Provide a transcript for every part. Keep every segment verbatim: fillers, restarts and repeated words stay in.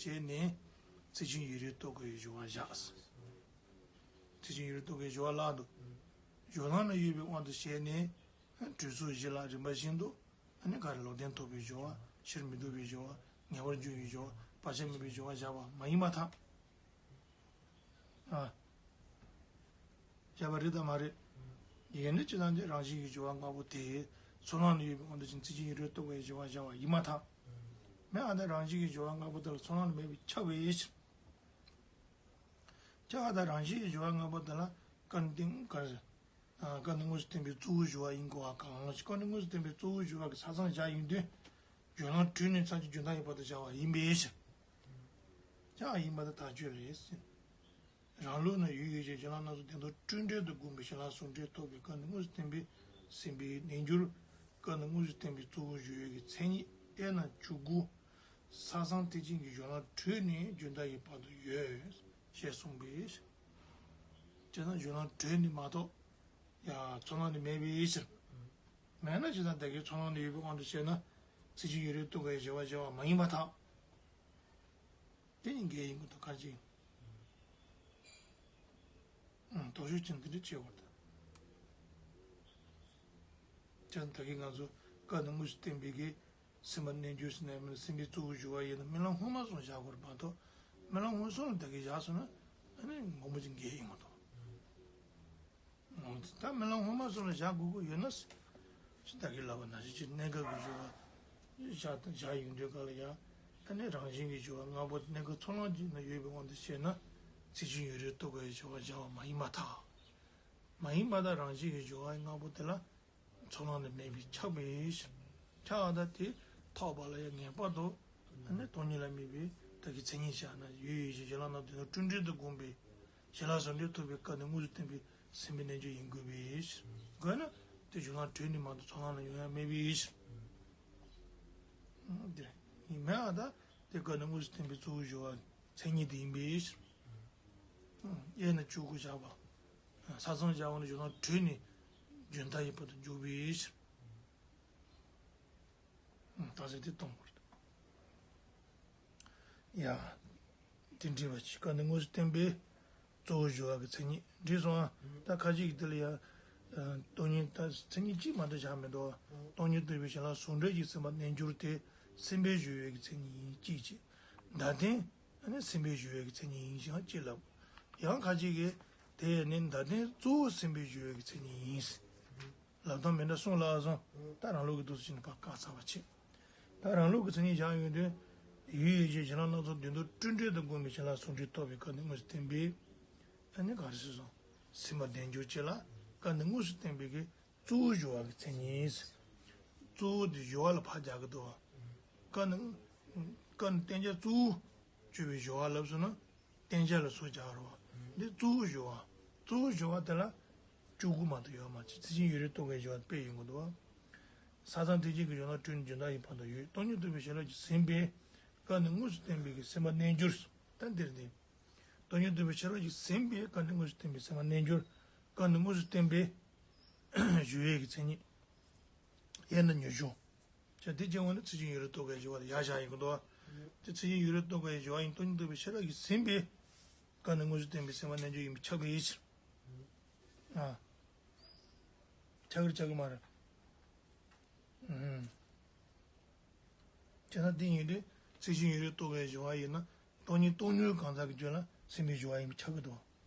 བྱས་ནས་ཚིག་ཅན་ཡུལ་རིས་རྟོགས་དགོས་པའི་སྦྱོར་བ་བཞག། ཚིག་ཅན་ཡུལ་རིས་རྟོགས་དགོས་པའི་སྦྱོར་བ་ལ་དུ། སྦྱོར་ལམ་ལ་ཡོད་པའི་དབང་དུ་བྱས་ནས། གྲོལ་ཚུལ་བཞི་ལ་རིམ་པ་བཞིན་དུ། ཨ་ནི་ག་རེ་ལོག་ལྟན་ཐོབ་པའི་སྦྱོར་བ། ཕྱིར་མི་ལྡོག་པའི་སྦྱོར་བ། ངེས་པར་འབྱུང་བའི་སྦྱོར་བ། བག་ཆགས་མེད་པའི་སྦྱོར་བ་བཞག་པ་མ་ཡིན་པར་ཐལ། ཨ། བྱས་པ་རེད་དམ་མ་རེད། ཡིན་ནའི་སྤྱིར་བཏང་དེ་རང་བཞིན་གྱི་སྦྱོར་བ་ལྔ་པོ་དེ། ཚོགས་ལམ་ལ་ཡོད་པའི་དབང་དུ་བྱས་ཚིག་ཅན་ཡུལ་རིས་རྟོགས་དགོས་པའི་སྦྱོར་བ་བཞག་པ་ཡིན་པར་ཐལ། མེད་ཨ་ད་རང་བཞིན་གྱི་སྦྱོར་བ་ལྔ་པོ་དེ་ལ་ཚོགས་ལམ་ལ་མེད་པའི་ཁྱབ་པའི་ཕྱིར། ཁྱབ་པ་དང་རང་བཞིན་གྱི་སྦྱོར་བ་ལྔ་པོ་དེ་ལ་སྐབས་འདི་སྐབས་སུ། སྐབས་འདི་དངོས་སུ་བསྟན་པའི་གཙོ་བོའི་སྦྱོར་བ་ཡིན་དགོས་པ་གང་ཞིག་སྐབས་འདི་དངོས་སུ་བསྟན་པའི་གཙོ་བོའི་སྦྱོར་བ་གི་ས་མཚམས་བཞག་ཡོང་དུས། སྦྱོར་ལམ་དྲུག་ནི་མཚམས་ཀྱི་རྒྱུན་མཐའ་ཡི་བར་དུ་བཞག་པ་ཡིན་པའི་ཕྱིར། ཁྱབ་པ་ཡིན་པ་དེ་དག་བརྗོད་རེད་ཟེར། རང་ལུགས་ན་ཡུལ་ཡོད་ཅེས་སྦྱོར་ལམ་སྣ་ཚོགས་བདེན་མཐོང་སྤྲོས་བྲལ་དུ་བསྒོམས་པའི་བྱིན་རླབས་ཟུང་འབྲེལ་ཐོབ་པའི་སྐབས་འདི་དངོས་སུ་བསྟན་པའི་སེམས་དཔའི་རྣལ་འབྱོར། སྐབས་འདི་དངོས་སུ་བསྟན་པའི་གཙོ་བོའི་སྦྱོར་བའི་གི་མཚན་ཉིད་དབྱེ་ན་བཅུ་དགུ། ས་མཚམས་ཐེག་ཆེན་གྱི་སྦྱོར་ལམ་དྲུག་ནི་རྒྱུན་མཐའ་ཡི་བར་དུ་ཡོད། ཞེས་གསུངས་པས། ཅེ་ན་སྦྱོར་ལམ་དྲུག་ནི་མ་གཏོགས། ཡ་ཚོགས་ལམ་ནི་མེད་པའི་ཕྱིར། མེད་ན་ཅི་ལྟར་བདག་གིས་ཚོགས་ལམ་ནི་ཡོད་པའི་དབང་དུ་བྱས་ན། ཚིག་ཅན་ཡུལ་རིས་རྟོགས་དགོས་པའི་སྦྱོར་བ་བྱ་བ་མ་ཡིན་པར་ཐལ། དེ་ནི་འགལ་ཡིན་དགོས་དོན་ག་ཅི་ཡིན། ཨང་། དོགས་གཅོད་ཅན་འདི་འདྲ་བྱེད་དགོས་ད། ཅང་ད་གིན་ང་ཚོ་བཀའ་ནི་དངོས་སུ་བསྟན་པའི་གི་སེམས་པ་རྣལ་འབྱོར་ཟེར་ནས་མིན་སེམས་པའི་གཙོ་བོ་སྦྱོར་བ་ཡིན་ན་རྨི་ལམ་སྔོན་མ་སོང་བཞག་དགོས་རེད་མ་གཏོགས། རྨི་ལམ་སྔོན་སོང་ལ་ད་གིན་བཞག་སོང་ན་ཨ་ནི་མང་པོ་ཅིག་འགལ་ཡིན་མ་གཏོགས། འོང་ད་རྨི་ལམ་སྔོན་མ་སོང་ལ་བཞག་དགོས་ཀྱི་ཡོད་ན། ཅི་ད་གིན་ལབ་པ་ནང་བཞིན་གྱི་གནས་སྐབས་ཀྱི་སྦྱོར་བ་བཞག་བཞག་ཡོང་དུས་ག་ལ་ཡ། ཨ་ནི་རང་བཞིན་གྱི་སྦྱོར་བ་ལྔ་པོ་གནས་སྐབས་ཚོགས་ལམ་གྱི་ནང་ཡོད་པའི་དབང་དུ་བྱས་ན། ཚིག་ཅན་ཡུལ་རིས་རྟོགས་དགོས་པའི་སྦྱོར་བ་བྱ་བ་མ་ཡིན་པར་ཐལ། མ་ཡིན་པ་དང་རང་བཞིན་གྱི་སྦྱོར་བ་ལྔ་པོ་དེ་ལ་ཚོགས་ལམ་ནི་མེད་པས་ཁྱབ་པའི་ཕྱིར། ཁྱབ་པ་དང་དེ་ཐོབ་པ་ལ་ཡང་ངེས་པར་དུ་ཨ་ནི་སྟོང་ཉིད་ལ་དམིགས་པའི་བདག་གི་མཚན་ཉིད་བཞག་ན་ཡུལ་ཡོད་ཅེས་སྦྱོར་ལམ་སྣ་ཚོགས་བདེན་མཐོང་སྤྲོས་བྲལ་དུ་བསྒོམས་པའི་བྱིན་རླབས་ཟུང་འབྲེལ་ཐོབ་པའི་སྐབས་ནི་དངོས་སུ་བསྟན་པའི་སེམས་དཔའི་རྣལ་འབྱོར་ཡིན་དགོས་པའི་ཕྱིར། དགོས་ན་དེ་སྦྱོར་ལམ་དྲུག་ནི་མ་གཏོགས་ཚོགས་ལམ་ལ་ཡོང་ཡ་མེད་པའི་ཕྱིར། འདིར་ཡིན་མེད་ཨ་ད་དེ་སྐབས་ནི་དངོས་སུ་བསྟན་པའི་གཙོ་བོ་སྦྱོར་བ་མཚན་ཉིད་དེ་ཡིན་པའི་ཕྱིར། དབྱེ་ན་བཅུ་དགུ་བཞག་པ། ས་མཚམས་བཞག་པ་ནི་སྦྱོར་ལམ་དྲུག་ནི་རྒྱུན་མཐའ་ཡི་བར་དུ་འཇུག་པའི་ཕྱིར། རྟགས་གསལ་དེ་གཏོང་དགོས་རེད། ཡ། དེ་འདྲ་བ་ཅིག་སྐབས་ནི་དངོས་སུ་བསྟན་པའི་གཙོ་བོ་སྦྱོར་བ་གི་མཚན་ཉིད་འགྲིག་སོང་ཨ། ད་ཁ་ཅིག་གི་དེ་ལ་ཡ། སྟོང་ཉིད་ད་མཚན་ཉིད་གཅིག་མ་གཏོགས་བཞག་མི་འདུག་སྟོང་ཉིད་རྟོགས་པའི་བྱིན་རླབས་ཟུང་འབྲེལ་གྱི་སེམས་དཔའ་རྣལ་འབྱོར་དེ་སེམས་དཔའི་སྦྱོར་བའི་གི་མཚན་ཉིད་ཡིན་གཅིག་བྱས། བདག་ལྟའི་ཨ་ནི་སེམས་དཔའི་སྦྱོར་བའི་གི་མཚན་ཉིད་ཡིན་ཞེས་གཅིག་ལབ། ཡང་ཁ་ཅིག་གིས་དེ་ནི་བདག་ལྟའི་གཙོ་བོ་སེམས་དཔའི་སྦྱོར་བའི་གི་མཚན་ཉིད་ཡིན། ལབ་སྟངས་མི་འདྲ་གསུམ་ལ་སོང་། ད་རང་ལུགས་ཀྱི་འདུག་སེ་བྱས་ནས་ཕར་བཀག་ཚར་བ་བྱས། ད་རང་ལུགས་ཀྱི་མཚན་ཉིད་བཞག་ཡོང་དུས། ཡུལ་ཡོད་ཅེས་བྱིན་རླབས་སྣ་ཚོགས་བདེན་མཐོང་སྤྲོས་བྲལ་དུ་བསྒོམས་པའི་བྱིན་རླབས་ཟུང་འབྲེལ་ཐོབ་པའི་སྐབས་ནི་དངོས་སུ་བསྟན་པའི། ཨ་ནི་ག་རེ་ཟེར་སོང་། སེམས་པ་རྣལ་འབྱོར་ཅིག་ལ་སྐབས་ནི་དངོས་སུ་བསྟན་པའི་གི་གཙོ་བོ་སྦྱོར་བ་གི་མཚན་ཉིད། གཙོ་བོ་དེ་སྦྱོར་བ་ལ་ཕར་རྒྱག་གི་འདུག་བ། སྐབས་ནི། སྐབས་ནི་བསྟན་བྱ་གཙོ་བོ་སྤྱོད་པའི་སྦྱོར་བ་ལབ་སོང་ན། བསྟན་བྱ་ལ་སོགས་བྱ་བ་རེད་བ། འདི་གཙོ་བོ་སྦྱོར་བ། གཙོ་བོ་སྦྱོར་བ་དེ་ལ་བཅུ་དགུ་མ་གཏོགས་ཡོད་མ་རེད། ཚིག་ཅན་ཡུལ་རིས་རྟོགས་པའི་སྦྱོར་བ་དཔེ་ཡིན་དགོས་འདུག་བ། ས་མཚམས་ཐེག་ཆེན་གྱི་སྦྱོར་ལམ་དྲུག་ནི་རྒྱུན་མཐའ་ཡི་བར་དུ་ཡོད། སྟོང་ཉིད་རྟོགས་པའི་བྱིན་རླབས་ཀྱིས་ཟིན་པས་སྐབས་ནི་དངོས་སུ་བསྟན་པའི་གི་སེམས་དཔའ་རྣལ་འབྱོར། ད་འདིར་འདི། སྟོང་ཉིད་རྟོགས་པའི་བྱིན་རླབས་ཀྱིས་ཟིན་པས་སྐབས་ནི་དངོས་སུ་བསྟན་པའི་སེམས་དཔའ་རྣལ་འབྱོར། སྐབས་ནི་དངོས་སུ་བསྟན་པའི་སྦྱོར་བའི་གི་མཚན་ཉིད། དབྱེ་ན་ཉི་ཤུ། ཅེས་དེ་སྦྱོར་བ་ནི་ཚིག་ཅན་ཡུལ་རིས་རྟོགས་དགོས་པའི་སྦྱོར་བ་ལ་ཡར་བཞག་ཡིན་དགོས་འདུག་བ། དེ་ཚིག་ཅན་ཡུལ་རིས་རྟོགས་དགོས་པའི་སྦྱོར་བ་ཡིན། སྟོང་ཉིད་རྟོགས་པའི་བྱིན་རླབས་ཀྱིས་ཟིན་པས། སྐབས་ནི་དངོས་སུ་བསྟན་པའི་སེམས་དཔའ་རྣལ་འབྱོར་ཡིན་པས་ཁྱབ་པའི་ཕྱིར། ཨ། ཁྱབ་ཀྱི་རེད་ཁྱབ་ཀྱི་མ་རེད། ཨུམ། བྱས་ན་དེ་ཡིན་དུས་ཚིག་ཅན་ཡུལ་རིས་རྟོགས་དགོས་པའི་སྦྱོར་བ་ཡིན་ན། སྟོང་ཉིད་རྟོགས་མྱོང་གང་ཟག་གི་རྒྱུད་ལ་སེམས་པའི་སྦྱོར་བ་ཡིན་པས་ཁྱབ་ཀྱི་འདུག་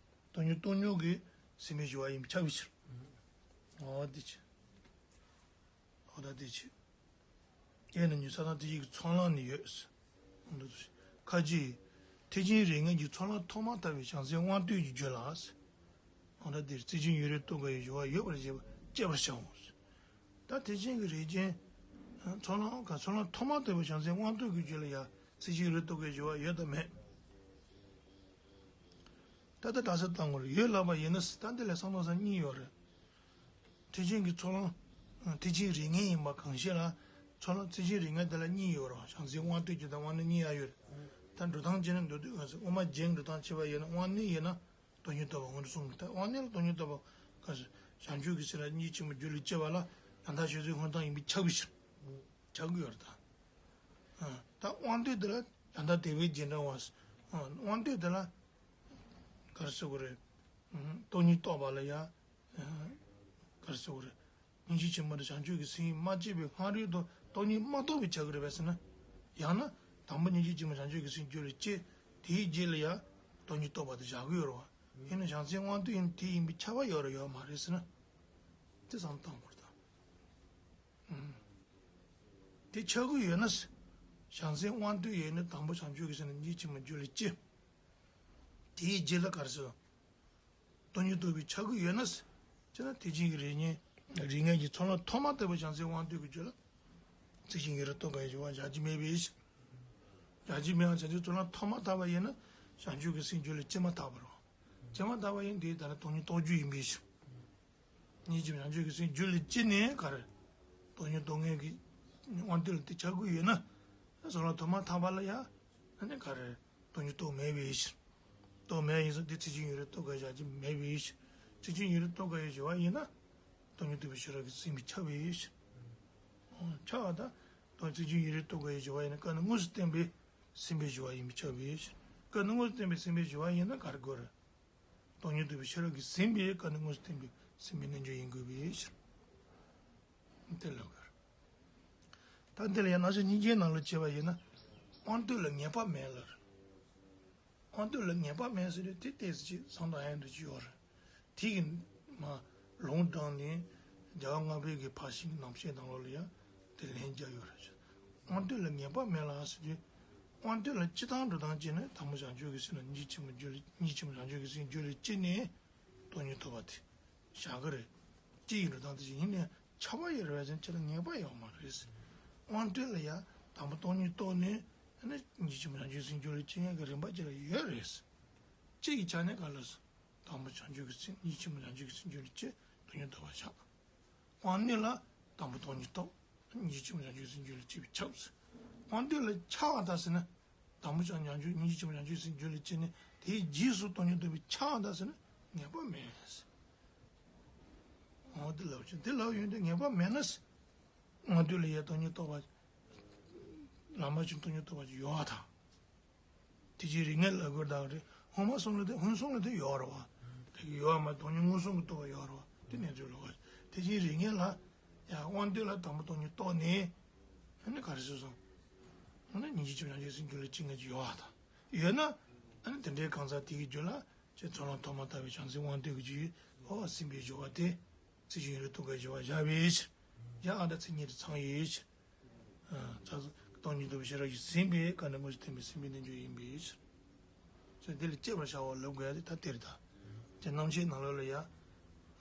སྟོང་ཉིད་རྟོགས་མྱོང་གི་སེམས་པའི་སྦྱོར་བ་ཡིན་པས་ཁྱབ་པའི་ཕྱིར། འོ་དེ་ཕྱིར། འོ་ད་དེ་ཕྱིར། དེ་ནི་ཉུང་ས་དང་དེ་ཡི་གི་ཚོགས་ལམ་ནི་ཡོད། ཁ་ཅིག་ཐེག་ཆེན་རིགས་ངེས་ཀྱི་ཚོགས་ལམ་ཐོག་མར་ཐར་པའི་བྱང་སེམས་དབང་རྟུལ་གྱི་རྒྱུད་ལ། འོ་ད་དེར་ཚིག་ཅན་ཡུལ་རིས་རྟོགས་དགོས་པའི་སྦྱོར་བ་ཡོད་པར་བྱེད་པ་དཔྱད་པར་བྱའོ། ད་ཐེག་ཆེན་གྱི་རིགས་ཅན། ཚོགས་ལམ་ག་ཚོགས་ལམ་ཐོག་མར་ཐར་པའི་བྱང་སེམས་དབང་རྟུལ་གྱི་རྒྱུད་ལ་ཡང་ཚིག་ཅན་ཡུལ་རིས་རྟོགས་དགོས་པའི་སྦྱོར་བ་ཡོད་དམ་མེད། ད་ལྟ་རྟགས་གསལ་བཏང་དགོས་རེད། ཡོད་ལབ་པ་ཡིན་ན་ད་འདི་ལ་བསམ་བློ་བཏང་ས་གཉིས་ཡོད་རེད། ཐེག་ཆེན་གྱི་ཚོགས་ལམ། ཐེག་ཆེན་རིགས་ངེས་ཡིན་པ་གང་ཞིག་ལ། ཚོགས་ལམ་ཐེག་ཆེན་རིགས་ངེས་དེ་ལ་གཉིས་ཡོད་རེད། བྱང་སེམས་དབང་རྟུལ་གྱི་དང་དབང་རྣོན་གཉིས་ཡང་ཡོད་རེད། ད་འགྲོ་སྟངས་བྱས་ན་མདོར་བསྡུས་ག་ཚོད་དབུ་མ་རྒྱན་འགྲོ་སྟངས་བྱས་པ་ཡིན་ན་དབང་རྣོན་ཡིན་ན་སྟོང་ཉིད་རྟོགས་པ་སྔོན་དུ་སོང་གི། ད་དབང་རྣོན་ལ་སྟོང་ཉིད་རྟོགས་པ་ག་ཚོད་བྱང་ཆུབ་ཀྱི་ཕྱིར་སྙིང་རྗེ་ཆེན་པོ་རྒྱུད་ལ་སྐྱེ་བ་ལ་ཡང་དག་ཤེས་བཟོད་སྔོན་བཏང་ཡིན་པས་ཁྱབ་པའི་ཕྱིར། ཁྱབ་ཀྱི་ཡོད་རེད་ད། ད་དབང་རྟུལ་དེ་ལ་ ད་ལྟ་དེ་བས་རྗེས་འབྲང་བ། དབང་དུས་དེ་ལ་ག་རེ་ཟེར་དགོས་རེད། སྟོང་ཉིད་རྟོགས་པ་ལ་ཡ། ག་རེ་ཟེར་དགོས་རེད། སྙིང་རྗེ་ཆེན་པོ་དང་བྱང་ཆུབ་ཀྱི་སེམས་མ་སྐྱེས་པའི་སྔ་རོལ་དུ་སྟོང་ཉིད་མ་རྟོགས་པའི་ཆགས་ཀྱི་རེད་པས་ཟེར་ན། ཡང་ན་དང་པོ་སྙིང་རྗེ་ཆེན་པོ་བྱང་ཆུབ་ཀྱི་སེམས་རྒྱུད་ལ་སྐྱེས། དེའི་རྗེས་ལ་ཡ་སྟོང་ཉིད་རྟོགས་པ་དེ་བཞག་གི་ཡོད་རེད་བ། ཡིན་ན་བྱང་སེམས་དབང་དུས་ཡིན་དེ་ཡིན་པའི་ཁྱབ་པ་ཡོད་རེད་ཡོད་མ་རེད་ཟེར་ན། དེ་བསམ་བཏང་དགོས་རེད་ད། དེ་ཆགས་ཀྱི་ཡོད་ན། བྱང་སེམས་དབང་དུས་ཡོད་ན་དང་པོ་བྱང་ཆུབ་ཀྱི་སེམས་ནི་སྙིང་རྗེ་ཆེན་པོ་རྒྱུད་ལ་སྐྱེས། དེའི་རྗེས་ལ་ག་རེ་ཟེར། སྟོང་ཉིད་རྟོགས་པའི་ཆགས་ཀྱི་ཡོད་ན། ཅེ་ན་ཐེག་ཆེན་གྱི་རིགས་ངེས་རིགས་ངེས་ཀྱི་ཚོགས་ལམ་ཐོག་མ་ལྟ་བུ་བྱང་སེམས་དབང་དུས་ཀྱི་རྒྱུད་ལ། ཐེག་ཆེན་ཡུན་རིང་རྟོགས་དཀའ་བའི་སྦྱོར་བ་བཞག་རྒྱུ་མེད་པའི་ཕྱིར། བཞག་རྒྱུ་མེད་པ་བྱང་ཆུབ་ཚོགས་ལམ་ཐོག་མ་ལྟ་བུ་ཡིན་ན་བྱང་ཆུབ་ཀྱི་སེམས་རྒྱུད་ལ་སྐྱེས་མ་ཐག་པ་རེད་བ། སྐྱེས་མ་ཐག་པ་ཡིན་དེ་ད་ནི་སྟོང་ཉིད་རྟོགས་རྒྱུ་ཡིན་པའི་ཕྱིར། སྙིང་རྗེ་བྱང་ཆུབ་ཀྱི་སེམས་རྒྱུད་ལ་སྐྱེས་ནས་ག་རེ། སྟོང་ཉིད་རྟོགས་ངེས་ཀྱི་དབང་དུས་ལ་དེ་ཆགས་ཀྱི་ཡོད་ན། ཚོགས་ལམ་ཐོག་མ་ཐག་པ་ལ་ཡ། ཨ་ནི་ག་རེ། སྟོང་ཉིད་རྟོགས་མེད་པའི་ཕྱིར། རྟོགས་མེད་ཡིན་ཙང་དེ་ཐེག་ཆེན་ཡུན་རིང་རྟོགས་དཀའ་བཞག་རྒྱུ་མེད་པའི་ཕྱིར། ཐེག་ཆེན་ཡུན་རིང་རྟོགས་དཀའ་བའི་སྦྱོར་བ་ཡིན་ན། སྟོང་ཉིད་རྟོགས་པའི་ཤེས་རབ་ཀྱི་སེམས་པས་ཁྱབ་པའི་ཕྱིར། ཁྱབ་པ་དང་། སྟོང་ཐེག་ཆེན་ཡུན་རིང་རྟོགས་དཀའ་བའི་སྦྱོར་བ་ཡིན་ན་སྐབས་ནས་དངོས་སུ་བསྟན་པའི་སེམས་པའི་སྦྱོར་བ་ཡིན་པས་ཁྱབ་པའི་ཕྱིར། སྐབས་ནས་དངོས་སུ་བསྟན་པའི་སེམས་པའི་སྦྱོར་བ་ཡིན་ན་ག་རེ་དགོས་རེད། སྟོང་ཉིད་རྟོགས་པའི་ཤེས་རབ་ཀྱི་སེམས་པས་སྐབས་ནས་དངོས་སུ་བསྟན་པའི་སེམས་པའི་རྣལ་འབྱོར་ཡིན་དགོས་པའི་ཕྱིར། དེ་ལ་ག་རེ། ད་འདི་ལ་ཡང་རྣམ་གཞག་སྙིང་རྗེའི་ནང་ལ་བྱས་པ་ཡིན་ན། དབང་དུས་ལ་ངེས་པ་མེད་ལ། དབང་དུས་ལ་ངེས་པ་མེད་ཟེར་དུས་དེ་ཏོག་ཙམ་ཅིག་བསམ་བཏང་ཡ་འདྲ་ཅིག་ཡོད་རེད། དེ་གི་མ་ལུང་དྲངས་ནས་རྒྱལ་བ་ལྔ་པའི་གི་ཕར་ཕྱིན་རྣམ་བཤད་ནང་ལོགས་ལ་ཡང་དེ་ལན་རྒྱག་ཡོད་རེད། དབང་དུས་ལ་ངེས་པ་མེད་ལ་ཟེར་དུས། དབང་དུས་ལ་སྤྱིར་བཏང་འགྲོ་སྟངས་བྱས་ན་དང་པོ་བྱང་ཆུབ་ཀྱི་སེམས་ལ་སྙིང་རྗེ་ཆེན་པོ་རྒྱུད་ལ་སྙིང་རྗེ་ཆེན་པོ་བྱང་ཆུབ་ཀྱི་སེམས་རྒྱུད་ལ་སྐྱེས་ནས་སྟོང་ཉིད་ཐོབ་པ་དེ། བཞག་གི་རེད། སྤྱི་ཡི་འགྲོ་སྟངས་དེ་ཞིག་ཡིན་ནའང་ཁྱབ་པ་ཡོད་རེད་པས་ཟེར་ན་ཁྱེད་ལ་ངེས་པ་ཡོད་མ་རེད། དབང་དུས་ལ་ཡང་དང་པོ་སྟོང་ཉིད་རྟོགས་ནས་ཨ་ནི་སྙིང་རྗེ་ཆེན་པོ་བྱང་ཆུབ་སེམས་རྒྱུད་ལ་སྐྱེ་ཡག་གི་རིམ་པ་ཅིག་ལ་ཡོད་རེད། སྤྱི་ཡི་ཆ་ནས་ག་ལ་སོང་། དང་པོ་བྱང་ཆུབ་ཀྱི་སེམས་སྙིང་རྗེ་ཆེན་པོ་བྱང་ཆུབ་ཀྱི་སེམས་རྒྱུད་ལ་སྐྱེ་སྟོང་ཉིད་རྟོགས་པ་བཞག་དབང་དུས་ལ་དང་པོ་སྟོང་ཉིད་རྟོགས། སྙིང་རྗེ་ཆེན་པོ་བྱང་ཆུབ་སེམས་རྒྱུད་ལ་སྐྱེས་པས་ཁྱབ་ཟེར། དབང་དུས་ལ་ཁྱབ་པ་དང་ཟེར་ན། དང་པོ་བྱང་ཆུབ་སྙིང་རྗེ་ཆེན་པོ་བྱང་ཆུབ་སེམས་རྒྱུད་ལ་སྐྱེས་ནས་དེའི་རྗེས་སུ་སྟོང་ཉིད་རྟོགས་པའི་ཁྱབ་པ་དང་ཟེར་ན་ངེས་པ་མེད། འོ་དེ་ལབ་ཀྱི་དེ་ལབ་ཡོང་དུས་ངེས་པ་མེད་ན། དབང་དུས་ལ་ཡང་སྟོང་ཉིད་རྟོགས་པ། ལམ་མ་ཕྱིན་སྟོང་ཉིད་རྟོགས་པ་ཅིག་ཡོད་པ་དང་། དེ་ཅིའི་རིགས་ངེས་ལ་དགོས་དག་རེད། སྔོན་མ་གསུམ་ལ་དེ་སྔོན་གསུམ་ལ་དེ་ཡོད་རེད་བ། དེ་གི་ཡོད་མ་སྟོང་ཉིད་མངོན་སུམ་གྱི་རྟོགས་པ་ཡོད་རེད་བ། དེ་ནས་ཚུལ་ལོག་པ། དེ་ཅིའི་རིགས་ངེས་ལ། ཡང་དབང་དུས་ལ་དང་པོ་སྟོང་ཉིད་རྟོགས་ནས། ཨ་ནི་ག་རེ་ཟེར་སོང་། ཨ་ནི་སྙིང་རྗེ་ཆེན་པོ་བྱང་ཆུབ་སེམས་རྒྱུད་ལ་སྐྱེ་ངེས་ཀྱི་ཡོད་པ་དང་། ཡོད་ན། ཨ་ནི་དེ་འདྲའི་གང་ཟག་དེ་གི་རྒྱུད་ལ་ཅེས་ཚོགས་ལམ་ཐོག་མ་ལྟ་བུའི་བྱང་སེམས་དབང་དུས་ཀྱི་རྒྱུད་འོ་སེམས་པའི་སྦྱོར་བ་དེ། ཚེགས་ཆུང་ཡུན་རིང་རྟོགས་དཀའི་སྦྱོར་བ་བཞག་པའི་ཕྱིར། ཡང་ཨ་ད་ཚིག་གཉིས་དེ་ཚང་ཡོད་ཕྱིར། ཚ་སྟོང་ཉིད་རྟོགས་པའི་ཤེས་རབ་ཀྱི་སེམས་པས་སྐབས་ནས་དངོས་སུ་བསྟན་པའི་སེམས་པའི་རྣལ་འབྱོར་ཡིན་པའི་ཕྱིར། ཚུལ་འདི་ལ་དཔྱད་པར་བྱའོ་ལབ་དགོས་ཡ་དེ་ད་དེ་རེད་ད། དེ་རྣམ་བཤད་ནང་ལོགས་ལ་ཡ།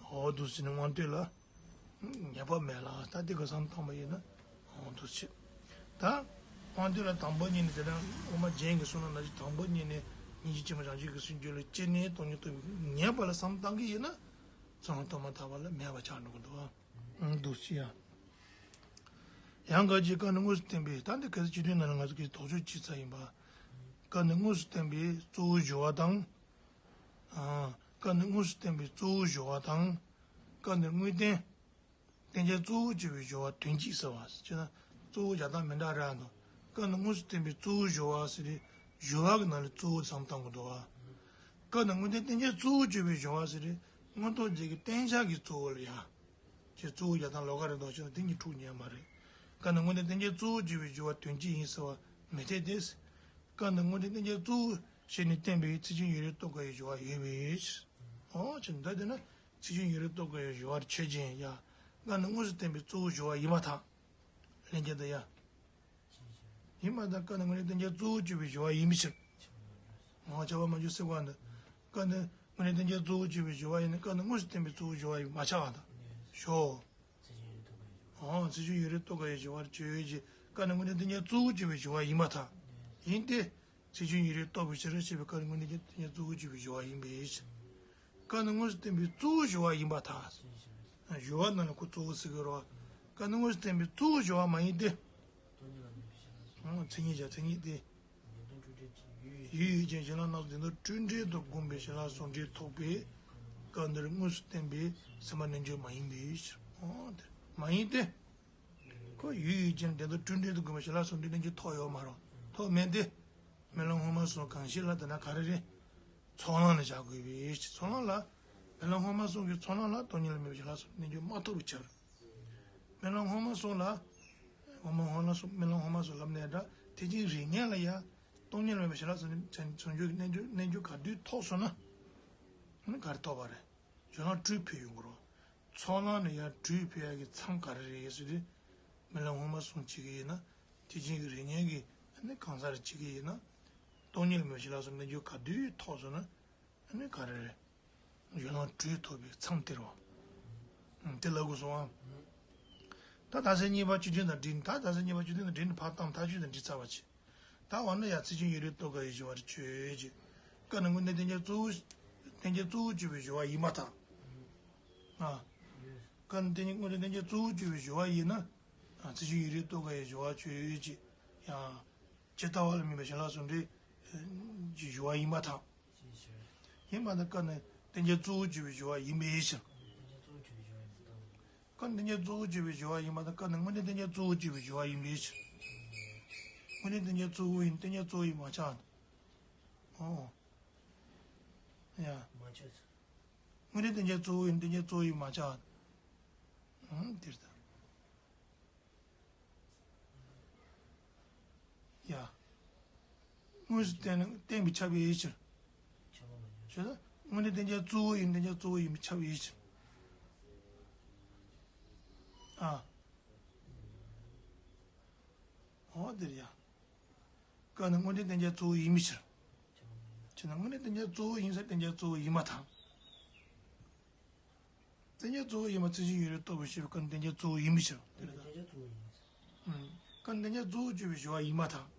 འོ་འདུག་ཟེར་ནས་དབང་དུས་ལ། ངེས་པ་མེད་ལ་ད་འདི་ག་བསམ་བཏང་པ་ཡིན་ན། འོ་འདུག་ཟེར། ད། དབང་དུས་ལ་དང་པོ་ཉིད་ནས་དེ་ལྟར་སློབ་མ་རྒྱན་གྱིས་གསུངས་ན་ན་ཅིག་དང་པོ་ཉིད་ནས་སྙིང་རྗེ་ཆེན་པོ་བྱང་ཆུབ་ཀྱི་སེམས་རྒྱུད་ལ་སྐྱེས་ནས་སྟོང་ཉིད་རྟོགས་པའི་ངེས་པ་ལ་བསམ་བཏང་གི་ཡིན་ན། ཚོགས་ལམ་ཐོག་མ་ལྟ་བུ་ལ་མེད་པ་ཆགས་འགྲོ་གི་འདུག་ཨ། འདུག་ཟེར་ཡ། ཡང་འགའ་ཞིག་སྐབས་ནས་དངོས་སུ་བསྟན་པའི་ད་འདི་གལ་སྲིད་སྤྱི་དོན་ནང་ལ་ང་ཚོ་གིས་དོགས་གཅོད་བྱས་ཚར་ཡིན་པ། སྐབས་ནས་དངོས་སུ་བསྟན་པའི་གཙོ་བོའི་སྦྱོར་བ་དང་། ཨ། སྐབས་ནས་དངོས་སུ་བསྟན་པའི་གཙོ་བོའི་སྦྱོར་བ་དང་། སྐབས་ནས་དངོས་བསྟན། བསྟན་བྱ་གཙོ་བོར་གྱུར་པའི་སྦྱོར་བ་དོན་གཅིག་ཟེར་བ་ཟེར་ན་གཙོ་བོ་རྒྱག་སྟངས་མི་འདྲ་ར་འདུག་སྐབས་ནས་དངོས་སུ་བསྟན་པའི་གཙོ་བོའི་སྦྱོར་བ་ཟེར་དུས་སྦྱོར་བ་གི་ནང་ལ་གཙོ་བོ་བསམ་བཏང་དགོས་འདུག་བ། སྐབས་ནས་དངོས་བསྟན་བསྟན་བྱ་གཙོ་བོར་གྱུར་པའི་སྦྱོར་བ་ཟེར་དུས་མངོན་རྟོགས་རྒྱན་གྱི་བསྟན་བྱ་གི་གཙོ་བོ་ལ་ཡ། ཅེས་གཙོ་བོ་རྒྱག་སྟངས་ལོགས་ཀ་རེད་འདུག་ཅེ་ན་དེ་གཉིས་འཁྲུག་ཉན་མ་རེད། སྐབས་ནས་དངོས་བསྟན་བསྟན་བྱ་གཙོ་བོར་གྱུར་པའི་སྦྱོར་བ་དོན་གཅིག་ཡིན་ཟེར་བ་མི་འཐད་དེ། སྐབས་ནས་དངོས་བསྟན་བསྟན་བྱ་གཙོ་བོ་བྱས་ནས་བསྟན་པའི་ཚེགས་ཆུང་ཡུན་རིང་རྟོགས་དཀའ་བའི་སྦྱོར་བ་ཡོད་པའི་ཕྱིར། འོ་ཅེ་ན་ད་དེ་ན། ཚེགས་ཆུང་ཡུན་རིང་རྟོགས་དཀའ་བའི་སྦྱོར་བར་ཆོས་ཅན་ཡ། སྐབས་ནས་དངོས་སུ་བསྟན་པའི་གཙོ་བོའི་སྦྱོར་བ་ཡིན་པར་ཐལ། ལན་བརྒྱད་དུ་ཡ། ཡིན་པར་ཐལ། སྐབས་ནས་དངོས་གནས་བསྟན་བྱ་གཙོ་བོར་གྱུར་པའི་སྦྱོར་བ་ཡིན་པའི་ཕྱིར། ངོ་བོ་ཁྱབ་པ་མ་གྱུར་སེལ་བ་འདི། སྐབས་ནས་དངོས་གནས་བསྟན་བྱ་གཙོ་བོར་གྱུར་པའི་སྦྱོར་བ་ཡིན་ན་སྐབས་ནས་དངོས་སུ་བསྟན་པའི་གཙོ་བོའི་སྦྱོར་བ་ཡིན་པར་མ་ཆགས་པར་ཐལ། ཞོག་འོ་ཚེགས་ཆུང་ཡུན་རིང་རྟོགས་དཀའ་བའི་སྦྱོར་བར་ཆོས་ཅན། སྐབས་ནས་དངོས་གནས་བསྟན་བྱ་གཙོ་བོར་གྱུར་པའི་སྦྱོར་བ་ཡིན་པར་ཐལ། ཡིན་ཏེ། ཚེགས་ཆུང་ཡུན་རིང་རྟོགས་པའི་ཕྱིར་ཞེས་པའི་སྐབས་ནས་དངོས་གནས་བསྟན་བྱ་གཙོ་བོར་གྱུར་པའི་སྦྱོར་བ་ཡིན་པའི་ཕྱིར། སྐབས་ནས་དངོས་སུ་བསྟན་པའི་གཙོ་བོའི་སྦྱོར་བ་ཡིན་པར་ཐལ། སྦྱོར་བ་ནང་ལ་ཁོ་གཙོ་བོ་ཟེར་གྱི་རེད་བ། སྐབས་ནས་དངོས་སུ་བསྟན་པའི་གཙོ་བོའི་སྦྱོར་བ་མ་ཡིན་ཏེ། མཚན་ཉིད་བྱ་མཚན་ཉིད་དེ། ཡུལ་ཡུལ་ཅན་གཞན་ལ་སྣང་ཚུལ་བདེན་མཐོང་སྤྲོས་བྲལ་དུ་བསྒོམས་པའི་ཞི་ལྷག་ཟུང་འབྲེལ་ཐོབ་པས། སྐབས་འདིར་དངོས་སུ་བསྟན་པའི་སེམས་པ་རྣལ་འབྱོར་མ་ཡིན་པའི་ཕྱིར། འོ་དེ་མ་ཡིན་ཏེ། ཁོ་ཡུལ་ཡུལ་ཅན་བདེན་མཐོང་སྤྲོས་བྲལ་དུ་བསྒོམས་པའི་ཞི་ལྷག་ཟུང་འབྲེལ་རྣལ་འབྱོར་ཐོབ་ཡོད་མ་རེད། ཐོབ་མེད་དེ། རྨི་ལམ་སྔོན་མ་སོགས་གང་ཞིག་ལ་དེ་ན་ག་རེ་རེད། ཚོགས་ལམ་ལ་བཞག་དགོས་པའི་ཚོགས་ལམ་ལ། རྨི་ལམ་སྔོན་མ་སོགས་ཀྱི་ཚོགས་ལམ་ལ་སྟོང་ཉིད་ལ་དམིགས་པའི་བྱིན་རླབས་སོགས་རྣལ་འབྱོར་མ་ཐོབ་པའི་ཕྱིར། རྨི་ལམ་སྔོན་མ་སོགས་ལ། སྔོན་མ་སྔོན་ལ་སོགས་རྨི་ལམ་སྔོན་མ་སོགས་ལབ་ནས་འདྲ་ཐེག་ཆེན་རིགས་ངེས་ལ་ཡ། སྟོང་ཉིད་ལ་དམིགས་པའི་བྱིན་རླབས་སོགས་ནི་བྱང་ཆུབ་ཀྱི་རྣལ་འབྱོར་རྣལ་འབྱོར་ག་དུས་ཐོབ་སོང་ན། ཨ་ནི་ག་རེ་ཐོབ་པ་རེད། བྱིན་རླབས་སྤྲོས་ཕུལ་ཡོང་གི་རོ། ཚོགས་ལམ་ནས་ཡར་སྤྲོས་ཕུལ་ཡག་གི་མཚམས་ག་རེ་རེད་ཟེར་དུས། རྨི་ལམ་སྔོན་མ་སོགས་བྱེད་ཀྱི་ཡིན་ན། ཐེག་ཆེན་གྱི་རིགས་ངེས་ཀྱི་ཨ་ནི་གང་ཟག་རེ་བྱེད་ཀྱི་ཡིན་ན། སྟོང་ཉིད་ལ་དམིགས་པའི་བྱིན་རླབས་སོགས་རྣལ་འབྱོར་ག་དུས་ཐོབ་སོང་ན། ཨ་ནི་ག་རེ་རེད། བྱིན་རླབས་སྤྲོས་ཐོབ་པའི་མཚམས་དེ་རེད་བ། ཨང་། དེ་ལབ་དགོས་སོང་ཨང་། ད་རྟགས་གསལ་གཉིས་པ་བཅུ་བདུན་དང་འབྲེལ་ནས། ད་རྟགས་གསལ་གཉིས་པ་བཅུ་བདུན་དང་འབྲེལ་ནས་ཕར་བཏང་མཐའ་དཔྱོད་དང་འབྲེལ་ཚར་བ་བྱས། ད་འོ་ན་ཡང་ཚིག་ཅན་ཡུན་རིང་རྟོགས་དཀའ་བའི་སྦྱོར་བ་ཆོས་ཅན། སྐབས་ནས་དངོས་འབྲེལ་བསྟན་བྱ་གཙོ་བོ། བསྟན་བྱ་གཙོ་བོར་གྱུར་པའི་སྦྱོར་བ་ཡིན་པར་ཐལ། ཨ། སྐབས་ནས་བསྟན་བྱ་དངོས་འབྲེལ་བསྟན་བྱ་གཙོ་བོར་གྱུར་པའི་སྦྱོར་བ་ཡིན་ན། ཨ། ཚིག་ཅན་ཡུན་རིང་རྟོགས་དཀའ་བའི་སྦྱོར་བ་ཆོས་ཅན། ཡང་། ཇི་ལྟ་བ་ལ་དམིགས་པའི་བྱིན་རླབས་སོགས་འབྲེལ་གྱི་སྦྱོར་བ་ཡིན་པར་ཐལ། ཡིན་པར་ཐལ། སྐབས་ནས་བསྟན་བྱ་གཙོ་བོར་གྱུར་པའི་སྦྱོར་བ་ཡིན་པའི་ཕྱིར། སྐབས་ནས་བསྟན་བྱ་གཙོ་བོར་གྱུར་པའི་སྦྱོར་བ་ཡིན་པར་ཐལ། སྐབས་ནས་དངོས་འབྲེལ་བསྟན་བྱ་གཙོ་བོར་གྱུར་པའི་སྦྱོར་བ་ཡིན་པའི་ཕྱིར། དངོས་འབྲེལ་བསྟན་བྱ་གཙོ་བོ་ཡིན། བསྟན་བྱ་གཙོ་བོ་ཡིན་མ་ཆགས། ཨོ། ཡ། མ་ཆགས། དངོས་འབྲེལ་བསྟན་བྱ་གཙོ་བོ་ཡིན། བསྟན་བྱ་གཙོ་བོ་ཡིན་མ་ཆགས། ཨང་། དེར་ཐལ། ཡ། དངོས་སུ་བསྟན་བསྟན་པས་ཁྱབ་པའི་ཕྱིར། ཁྱབ་པ་མ་ཡིན། ཞེས་ན་དངོས་འབྲེལ་བསྟན་བྱ་གཙོ་བོ་ཡིན། བསྟན་བྱ་གཙོ་བོ་ཡིན་པས་ཁྱབ་པའི་ཕྱིར། ཨ། འོ་དེར་ཡ། སྐབས་ནས་དངོས་འབྲེལ་བསྟན་བྱ་གཙོ་བོ་ཡིན་པའི་ཕྱིར། ཁྱབ་པ་མ་ཡིན། ཁྱབ་ན་དངོས་འབྲེལ་བསྟན་བྱ་གཙོ་བོ་ཡིན་ས་བསྟན་བྱ་གཙོ་བོ་ཡིན་པར་ཐལ། བསྟན་བྱ་གཙོ་བོ་ཡིན་པ་ཚིག་ཅན་ཡུན་རིང་རྟོགས་པའི་ཕྱིར། སྐབས་ནས་བསྟན་བྱ་གཙོ་བོ་ཡིན་པའི་ཕྱིར། དེ་ལ་ད། བསྟན་བྱ་གཙོ་བོ་ཡིན། ཨང་། སྐབས་ནས་བསྟན་བྱ་གཙོ་བོར་གྱུར་པའི་སྦྱོར་བ་ཡིན་པར་ཐལ།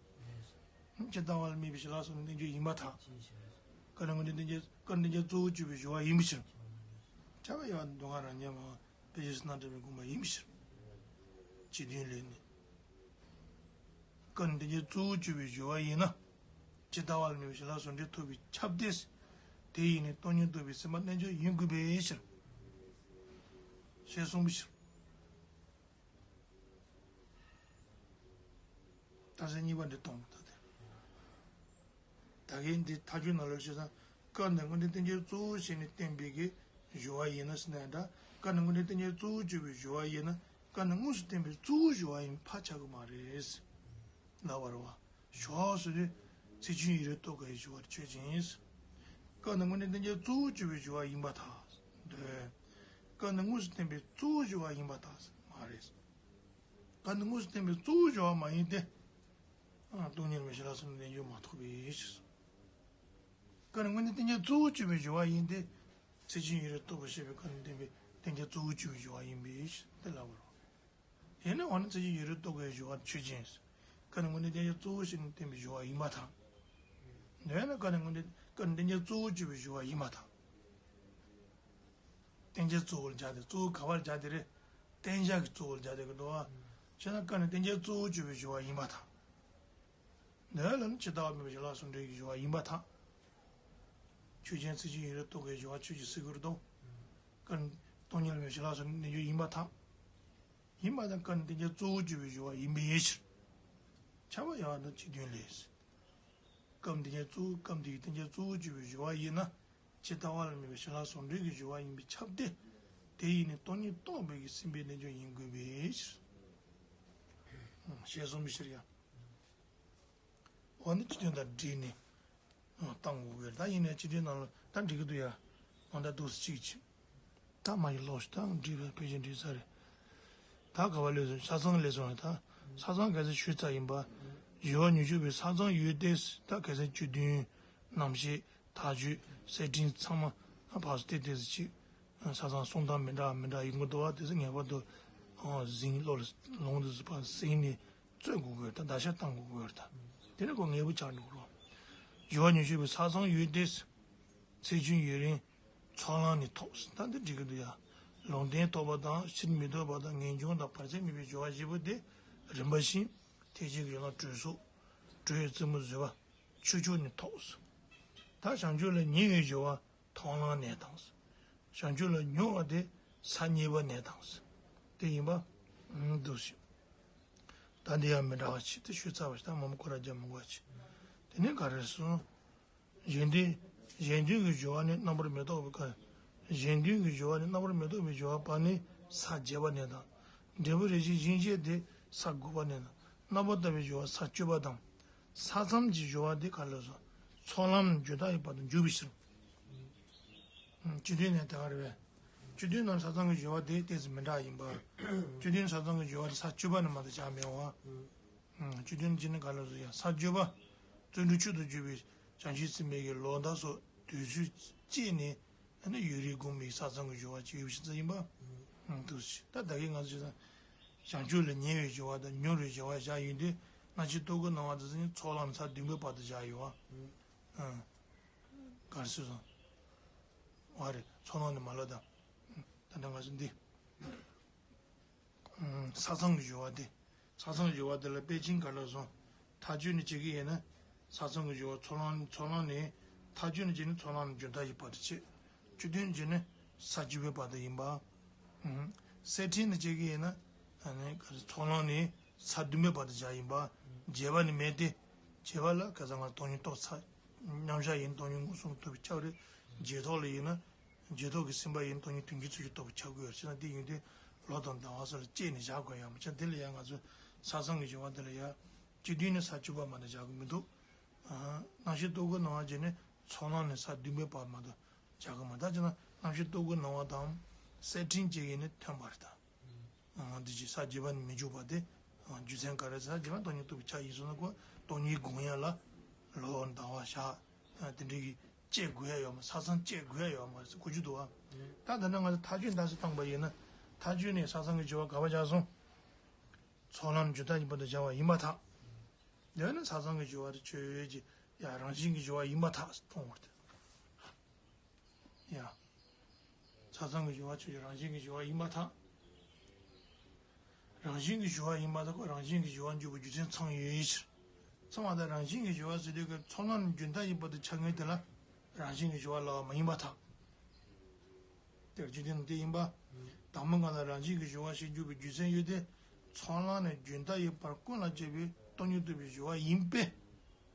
ཇི་ལྟ་བ་ལ་དམིགས་པའི་བྱིན་རླབས་སོགས་རྣལ་འབྱོར་ཡིན་པར་ཐལ། སྐབས་ནས་དངོས་འབྲེལ་བསྟན་བྱ། སྐབས་ནས་བསྟན་བྱ་གཙོ་བོར་གྱུར་པའི་སྦྱོར་བ་ཡིན་པའི་ཕྱིར། ཁྱབ་པ་ཡང་མདོ་སྔགས་རབ་ཉམས་པ། དཔེ་བྱད་སྣ་འདྲེན་པའི་དགོངས་པ་ཡིན་པའི་ཕྱིར། རྗེ་བཙུན་ལས་ནི། སྐབས་ནས་བསྟན་བྱ་གཙོ་བོར་གྱུར་པའི་སྦྱོར་བ་ཡིན་ན། ཇི་ལྟ་བ་ལ་དམིགས་པའི་བྱིན་རླབས་སོགས་འབྲེལ་ཐོབ་པས་ཁྱབ་སྟེ། དེ་ཡིས་ནི་སྟོང་ཉིད་རྟོགས་པའི་སེམས་པ་རྣལ་འབྱོར་ཡིན་དགོས་པའི་ཕྱིར། ཞེས་གསུངས་པའི་ཕྱིར། རྟགས་གསལ་གཉིས་པ་འདི་གཏོང་དགོས་ད་དེ། ད་གིན་འདི་མཐའ་དཔྱོད་ནང་ལ་བཤད་ཙང་། སྐབས་ནས་དངོས་འབྲེལ་བསྟན་བྱ་གཙོ་བོ་བྱས་ནས་བསྟན་པའི་གི་སྦྱོར་བ་ཡིན་ན་ཟེར་ན་འདྲ། སྐབས་ནས་དངོས་འབྲེལ་བསྟན་བྱ་གཙོ་བོར་གྱུར་པའི་སྦྱོར་བ་ཡིན་ན། སྐབས་ནས་དངོས་སུ་བསྟན་པའི་གཙོ་བོའི་སྦྱོར་བ་ཡིན་པས་ཁྱབ་ཀྱི་མ་རེད། ལབ་པ་རེད་བ། སྦྱོར་བ་ཟེར་དུས་ཚིག་ཅན་ཡུན་རིང་རྟོགས་དཀའ་བའི་སྦྱོར་བ་ཆོས་ཅན། སྐབས་ནས་དངོས་འབྲེལ་བསྟན་བྱ་གཙོ་བོར་གྱུར་པའི་སྦྱོར་བ་ཡིན་པར་ཐལ། འདོད། སྐབས་ནས་དངོས་སུ་བསྟན་པའི་གཙོ་བོའི་སྦྱོར་བ་ཡིན་པར་ཐལ། མ་རེད། སྐབས་ནས་དངོས་སུ་བསྟན་པའི་གཙོ་བོའི་སྦྱོར་བ་མ་ཡིན་ཏེ། ཨ། སྟོང་ཉིད་ལ་དམིགས་པའི་བྱིན་རླབས་སོགས་རྣལ་འབྱོར་མ་ཐོབ་པའི་ཕྱིར། སྐབས་ནས་དངོས་འབྲེལ་བསྟན་བྱ་གཙོ་བོར་གྱུར་པའི་སྦྱོར་བ་ཡིན་ཏེ། ཚིག་ཅན་ཡུན་རིང་རྟོགས་པར་བཤད་པའི་སྐབས་ནས་བསྟན་པའི་བསྟན་བྱ་གཙོ་བོར་གྱུར་པའི་སྦྱོར་བ་ཡིན་པའི་ཕྱིར་ཏེ་ལབ་པ་རེད། ཡིན་ན་འོ་ན་ཚིག་ཅན་ཡུན་རིང་རྟོགས་དཀའ་བའི་སྦྱོར་བ་ཆོས་ཅན། སྐབས་ནས་དངོས་འབྲེལ་བསྟན་བྱ་གཙོ་བོ་བྱས་ནས་བསྟན་པའི་སྦྱོར་བ་ཡིན་པར་ཐལ། འདོད་ན་སྐབས་ནས་དངོས་འབྲེལ་སྐབས་ནས་བསྟན་བྱ་གཙོ་བོར་གྱུར་པའི་སྦྱོར་བ་ཡིན་པར་ཐལ། བསྟན་བྱ་གཙོ་བོར་སྦྱར་ཏེ། གཙོ་བོ་ག་པར་སྦྱར་ཏེ་རེད། བསྟན་བྱ་གི་གཙོ་བོར་སྦྱར་ཏེ་གི་འདུག་བ། བྱས་ན་སྐབས་ནས་བསྟན་བྱ་གཙོ་བོར་གྱུར་པའི་སྦྱོར་བ་ཡིན་པར་ཐལ། འདོད་ལ་ནི་ཇི་ལྟ་བ་དམིགས་པའི་བྱིན་རླབས་སོགས་འབྲེལ་གྱི་སྦྱོར་བ་ཡིན་པར་ཐལ། ཆོས་ཅན། ཚིག་ཅན་ཡུན་རིང་རྟོགས་དཀའི་སྦྱོར་བ་ཆོས་ཅན་ཟེར་དགོས་རེད་དོ། སྐབས་ནས་སྟོང་ཉིད་ལ་དམིགས་པའི་བྱིན་རླབས་སོགས་རྣལ་འབྱོར་ཡིན་པར་ཐལ། ཡིན་པ་དང་སྐབས་ནས་བསྟན་བྱ་གཙོ་བོར་གྱུར་པའི་སྦྱོར་བ་ཡིན་པའི་ཕྱིར། ཁྱབ་པ་ཡང་དང་ཇི་བདུན་ལས། སྐབས་འདི་ཉིད་གཙོ་བོ། སྐབས་འདིའི་བསྟན་བྱ་གཙོ་བོར་གྱུར་པའི་སྦྱོར་བ་ཡིན་ན། ཇི་ལྟ་བ་ལ་དམིགས་པའི་བྱིན་རླབས་སོགས་འབྲེལ་གྱི་སྦྱོར་བ་ཡིན་པས་ཁྱབ་སྟེ། དེ་ཡིས་ནི་སྟོང་ཉིད་རྟོགས་པའི་གི་སེམས་པའི་རྣལ་འབྱོར་ཡིན་དགོས་པའི་ཕྱིར། ཞེས་གསུངས་པའི་ཕྱིར་ཡང་། འོ་ན་སྤྱི་དོན་དང་འབྲེལ་ནས་བཏང་དགོས་པས། ད་ཡིན་ནའི་སྤྱི་དོན་ནང་ལ་ད་འགྲིག་གི་འདུག་ཡ། འོ་ད་འདུག་སེ་གཅིག་བྱེད། ད་མ་ཡི་ལོག་ཤིག་ད་འགྲིག་པའི་ཕལ་ཆེར་འགྲིག་ས་རེད། ད་ག་བ་ལས་སོང་། ས་མཚམས་ལས་སོང་། ད་ས་མཚམས་གལ་སྲིད་ཞུས་ཚར་ཡིན་པ། སྦྱོར་བ་ཉི་ཤུ་པའི་ས་མཚམས་ཡོད་དེ། ད་གལ་སྲིད་བཅུ་བདུན། རྣམ་བཤད། མཐའ་དཔྱོད། གསེར་ཕྲེང་ཚང་མ་ཕར་ཚུར་ཏེ་ཏེ་ཟེར་ཅིག་ས་མཚམས་སྲུང་སྟངས་མི་འདྲ་མི་འདྲ་ཡོང་གི་འདུག་བ། དེ་ཚོ་ངེས་པར་དུ་ཨང་ཟིན་བློ་ལ་ལོངས་དུས་སུ་ཕར་ཟིན་ནས་རྩོད་དགོས་ཀྱི་ཡོད་ད། བརྡར་ཤ་བཏང་དགོས་ཀྱི་ཡོད་ད། དེ་ནི་ཁོ་ངེས་པོ་ཆགས་འགྲོ་གི་རེད། སྦྱོར་བ་ཉི་ཤུ་པའི་ས་མཚམས་ཡོད་དེ། ཚེགས་ཆུང་ཡུན་རིང་ཚོགས་ལམ་ནས་ཐོབ། ད་འདི་འགྲིག་གི་འདུག་ཡ། ལུང་བསྟན་ཐོབ་པ་དང་། ཕྱིར་མི་ལྡོག་པ་དང་། ངེས་འབྱུང་དང་། བར་ཆད་མེད་པའི་སྦྱོར་བ་བཞི་པོ་དེ་རིམ་པ་བཞིན་ཐེག་ཆེན་གྱི་ཡན་ལག་གྲོལ་སོགས། གྲོལ་བའི་རྩེ་མོ་བཟོད་པ་ཆོས་མཆོག་ནས་ཐོབ། ད་བྱང་ཆུབ་ལ་ཉེ་བའི་སྦྱོར་བ་མཐོང་ལམ་ནས་དང་། བྱང་ཆུབ་ལ་མྱུར་བ་དེ་ས་གཉིས་པ་ནས་དང་། དེ་ཡིན་པ་འདུག་ཞེས། ད་འདི་ཡང་མི་འདྲ་བ་ཅིག་དེ་ཞུས་ཚར་བ་ཞིག་ད་མང་པོ་སྐོར་ར་རྒྱག་མི་དགོས་པ་ཅིག་དེ་ནས་ག་རེ་གསུངས། གཞན་དོན། གཞན་དོན་གྱི་སྦྱོར་བ་ནི་རྣམ་པར་མི་རྟོག་པའི་སྐབས། གཞན་དོན་གྱི་སྦྱོར་བ་ནི་རྣམ་པར་མི་རྟོག་པའི་སྦྱོར་བ་པ་ནི་ས་བརྒྱད་པ་ནས་དང་། འབྲས་བུ་རེ་ཞིག་གཞན་སྐྱེ་སྟེ་ས་དགུ་པ་ནས་དང་། རྣམ་པར་དག་པའི་སྦྱོར་བ་ས་བཅུ་པ་དང་། ས་མཚམས་ཀྱི་སྦྱོར་བ་དེ་ག་ལ་སོགས་ཚོགས་ལམ་རྒྱུན་མཐའ་ཡས་པ་དང་འཇུག་པའི་ཕྱིར། སྤྱི་དོན་ནས་དེ་ག་རེད་པས། སྤྱི་དོན་ནང་ས་མཚམས་ཀྱི་སྦྱོར་བ་དེ་ཏོག་ཙམ་མི་འདྲ་ཡིན་པ། སྤྱི་དོན་ས་མཚམས་ཀྱི་སྦྱོར་བ་དེ་ས་བཅུ་པ་ནས་མ་གཏོགས་བཞག་མེད་པ། སྤྱི་དོན་གྱི་ནི་ག་ལ་སོགས་ཡང་ས་བཅུ་པ། བརྩོན་འགྲུས་མཆོག་ཏུ་གྱུར་པའི་བྱང་ཆུབ་སེམས་དཔའི་གི་ལོ་ཟླ་སོགས་དུས་ཚོད་བཅད་ནས་ཨ་ནི་ཡུན་རིང་བསྒོམས་པའི་ས་མཚམས་ཀྱི་སྦྱོར་བ་ཅིག་ཡོད་པའི་ཕྱིར་ཡིན་པ། འདུག་ཟེར། ད་ད་གིན་ང་ཚོས་བྱང་ཆུབ་ལ་ཉེ་བའི་སྦྱོར་བ་དང་མྱུར་བའི་སྦྱོར་བ་བཞག་ཡོད་དུས་ན་ཆེན་རྟོག་གེའི་སྣང་བ་དེ་ཚོ་ནི་ཚོགས་ལམ་ས་བདུན་པའི་བར་དུ་བཞག་ཡོད་པ། ག་རེ་ཟེར་སོང་། བ་རེད། ཚོགས་ལམ་ནས་མ་ལོག་དང་། ད་ལྟ་ང་ཚོ་འདི། ས་མཚམས་ཀྱི་སྦྱོར་བ་དེ། ས་མཚམས་སྦྱོར་བ་དེ་ལ་དཔེ་ཅན་ག་ལ་སོང་། མཐའ་དཔྱོད་ནས་བྱེད་ཀྱི་ཡིན་ན། ས་མཚམས་ཀྱི་སྦྱོར་བ་ཚོགས་ལམ་ཚོགས་ལམ་ནས། མཐའ་དཔྱོད་ནས་བྱས་ན་ཚོགས་ལམ་ནས་རྒྱུན་མཐའ་ཡས་བར་དུ་བྱེད། སྤྱི་དོན་བྱས་ན་ས་བཅུ་པའི་བར་དུ་ཡིན་པ། གསལ་ཕྲན་ནས་བྱེད་ཀྱི་ཡིན་ན། ཚོགས་ལམ་ནས་ས་བདུན་པའི་བར་དུ་བཞག་ཡིན་པ། རྒྱས་པ་ནི་མེད་དེ། རྒྱས་པ་ལ་ཁ་སང་ང་སྟོང་ཉིད་རྟོགས་ཚར། མཉམ་བཞག་ཡིན་སྟོང་ཉིད་མངོན་སུམ་རྟོགས་པའི་ཁྱབ་རེད། རྗེས་ཐོབ་ལ་ཡིན་ན། རྗེས་ཐོབ་ཀྱི་སེམས་པ་ཡིན་སྟོང་ཉིད་དོན་གྱི་ཚུལ་གྱིས་རྟོགས་པའི་ཁྱབ་དགོས་ཡོད་ཅེ་ན། དེ་ཡིན་དུས་ལོ་དང་ཟླ་བ་སོགས་ལ་བཅད་ནས་བཞག་དགོས་ཡ་མ་ཆགས། དེ་ལ་ཡང་ང་ཚོས་ས་མཚམས་ཀྱི་སྦྱོར་བ་དེ་ལ་ཡ། སྤྱི་དོན་ནི་ས་བཅུ་པ་མ་གཏོགས་བཞག་གི་མི་འདུག་རྣམ་ཤེས་རྟོག་གེའི་སྣང་བ་བྱས་ནས་ཚོགས་ལམ་ནས་ས་བདུན་པའི་བར་མ་གཏོགས་བཞག་གི་མ་རེད། ད་ཅེ་ན་རྣམ་ཤེས་རྟོག་གེའི་སྣང་བ་དང་གསལ་ཕྲན་བཅས་ཀྱིས་ནི་ཐོན་པ་རེད་ད། འདི་ཅི་ས་བརྒྱད་པ་ནི་མི་འཇུག་པ་དེ། རྒྱུ་མཚན་ག་རེ་ཟེར་ན་རྗེས་མ་སྟོང་ཉིད་རྟོགས་པའི་ཆ་ཡིན་སོང་ན་ཁོ་སྟོང་ཉིད་སྒོམ་ཡ་ལ་ལོ་ཟླ་བ་ཞག་དེ་འདྲའི་གི་བཅད་དགོས་ཡ་ཡོད་མ། ས་མཚམས་བཅད་དགོས་ཡ་ཡོད་མ་རེད་ཟེར་གོ་རྒྱུ་འདུག་བ། ད་ད་ནི་ང་ཚོ་མཐའ་དཔྱོད་འདྲ་སེ་བཏང་པ་ཡིན་ན། མཐའ་དཔྱོད་ནས་ས་མཚམས་ཀྱི་སྦྱོར་བ་ག་པར་བཞག་སོང་། ཚོགས་ལམ་རྒྱུན་མཐའ་ཡས་པར་དུ་བཞག་པ་ཡིན་པར་ཐལ། དེ་ནི་ས་མཚམས་ཀྱི་སྦྱོར་བ་དེ་ཆོས་ཀྱི་ཡ་རང་བཞིན་གྱི་སྦྱོར་བ་ཡིན་པར་ཐལ་གསུངས་པ་རེད། ཡ། ས་མཚམས་ཀྱི་སྦྱོར་བ་ཆོས་ཀྱི་རང་བཞིན་གྱི་སྦྱོར་བ་ཡིན་པར་ཐལ། རང་བཞིན་གྱི་སྦྱོར་བ་ཡིན་པར་ཐལ། ཁོ་རང་བཞིན་གྱི་སྦྱོར་བ་འཇུག་པའི་རྒྱུ་མཚན་ཚང་ཡོད་ཕྱིར། ཚང་བ་དང་རང་བཞིན་གྱི་སྦྱོར་བ་ཟེར་དུས་ཀྱི་ཚོགས་ལམ་རྒྱུན་མཐའ་ཡས་པར་དུ་ཆགས་ངེས་དེ་ལ་རང་བཞིན་གྱི་སྦྱོར་བ་ལབ་པ་མ་ཡིན་པར་ཐལ། དེར་རྒྱུ་མཚན་དེ་ཡིན་པ། དང་པོ་ང་ལ་རང་བཞིན་གྱི་སྦྱོར་བ་ཞིག་འཇུག་པའི་རྒྱུ་མཚན་ཡོད་དེ། ཚོགས་ལམ་ནས་རྒྱུན་མཐའ་ཡས་པར་ཀུན་ལ་ཁྱབ་པའི་སྟོང་ཉིད་རྟོགས་པའི་སྦྱོར་བ་ཡིན་པས།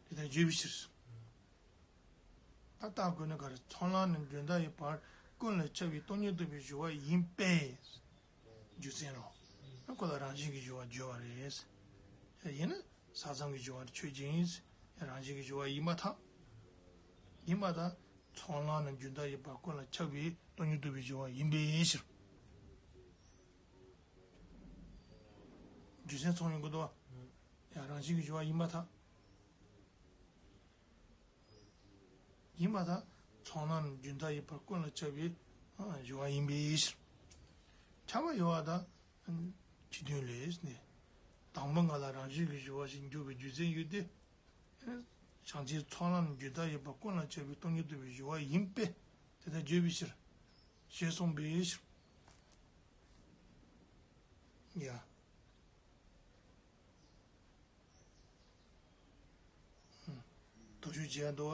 དེ་ལྟར་བརྗོད་པའི་ཕྱིར། ད་ལྟ་དགོས་ནི་ག་རེ། ཚོགས་ལམ་ནས་རྒྱུན་མཐའ་ཡས་པར་ཀུན་ལ་ཁྱབ་པའི་སྟོང་ཉིད་རྟོགས་པའི་སྦྱོར་བ་ཡིན་པས། རྒྱུ་མཚན་ལོ། ཁོ་ལ་རང་བཞིན་གྱི་སྦྱོར་བ་བརྗོད་པ་རེད། ཡིན་ན་ས་མཚམས་ཀྱི་སྦྱོར་བ་ཆོས་ཅན། རང་བཞིན་གྱི་སྦྱོར་བ་ཡིན་པར་ཐལ། ཡིན་པར་ཐལ། ཚོགས་ལམ་ནས་རྒྱུན་མཐའ་ཡས་པར་ཀུན་ལ་ཁྱབ་པའི་སྟོང་ཉིད་རྟོགས་པའི་སྦྱོར་བ་ཡིན་པའི་ཕྱིར། རྒྱུ་མཚན་ཚང་ཡོང་གི་འདུག་བ། ཡང་རང་བཞིན་གྱི་སྦྱོར་བ་ཡིན་པར་ཐལ། ཡིན་པར་ཐལ། ཚོགས་ལམ་རྒྱུན་མཐའ་ཡས་པར་ཀུན་ལ་ཁྱབ་པའི་སྦྱོར་བ་ཡིན་པའི་ཕྱིར། ཁྱབ་པ་ཡོད་པར་ཐལ། སྤྱི་དོན་ལས་ནི། དང་པོ་ང་ལ་རང་བཞིན་གྱི་སྦྱོར་བ་ཞིག་འཇུག་པའི་རྒྱུ་མཚན་ཡོད་དེ། བྱང་ཆུབ་ཚོགས་ལམ་རྒྱུན་མཐའ་ཡས་པར་ཀུན་ལ་ཁྱབ་པའི་སྟོང་ཉིད་རྟོགས་པའི་སྦྱོར་བ་ཡིན་པས་དེ་ལྟར་བརྗོད་པའི་ཕྱིར། ཞེས་གསུངས་པའི་ཕྱིར། ཡ། དོགས་གཅོད་བྱས་འདུག་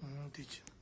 བ། དེ་ཅི།